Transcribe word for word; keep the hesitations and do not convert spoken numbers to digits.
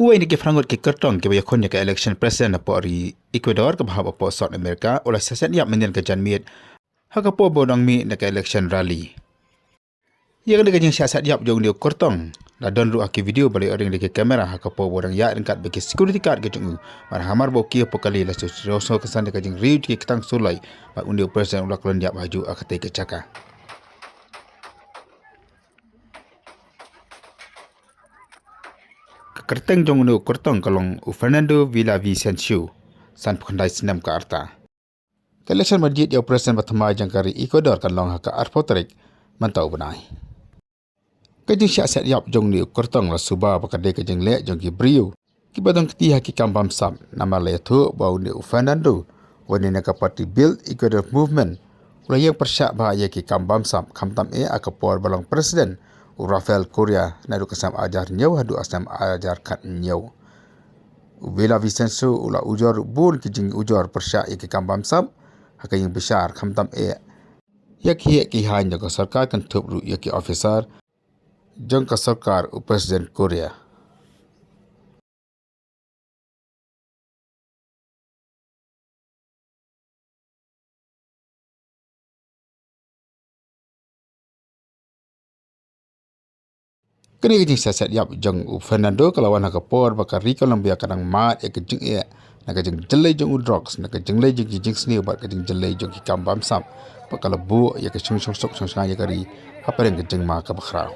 Uwei na ki phra ngut ki kyrtong kiba ïakhun ïa ka election president hapoh ri Ecuador kaba hap hapoh South America u la siaset ïap mynhynnin ka janmiet ha ka por ba u dang mih na ka election rally. Ïa kane ka jingsiaset ïap jong une u kyrtong la don ruh ha ki video ba la ïoh ring da ki kamera ha ka por ba u dang ïaid ryngkat bad ki security guard ki jong u. Bad hamar ba u kiew hapoh kali la shu shu shu ka san da ka jingriew jong ki ktang suloi. Bad une u president u la kyllon ïap hajuh ha katei ka jaka. Ka kyrteng jong une u kyrtong ka long u Fernando Villavicencio, sanphew khyndai snem ka rta. Ka election ban jied ïa u president ba thymmai jong ka ri Ecuador kan long ha ka arphew tarik mynta u bnai. Ka jingsiaset ïap jong une u kyrtong la suba ba ka dei ka jingleh jong ki briew kiba don kti ha ki kam bamsap, namar la ïathuh ba une u Fernando, uba na ka party Build Ecuador Movement, u la ïeng pyrshah bha ïa ki kam bamsap, khamtam eh ha ka por ba long president u Rafael Correa naduh ka snem ar hajar hynñiew haduh ka snem ar hajar khathynñiew. U Villavicencio u la ujor bun ki jingujor pyrshah ïa ki kam bamsap ha ka ïing bishar, khamtam eh ïa ki heh ki haiñ jong ka sorkar, kynthup ruh ïa ki officer jong ka sorkar u president Correa. Kane ka jingsiaset ïap jong u Fernando ka la wan ha ka por ba ka ri Colombia ka dang mad ïa ka jingeh na ka jingjyllei jong u drugs, na ka jingjyllei jong ki jingsniew bad ka jingjyllei jong ki kam bamsap, bad ka la buh ïa ka shong shong suk shong shong ïa ka ri hapdeng ka jingma kaba khraw.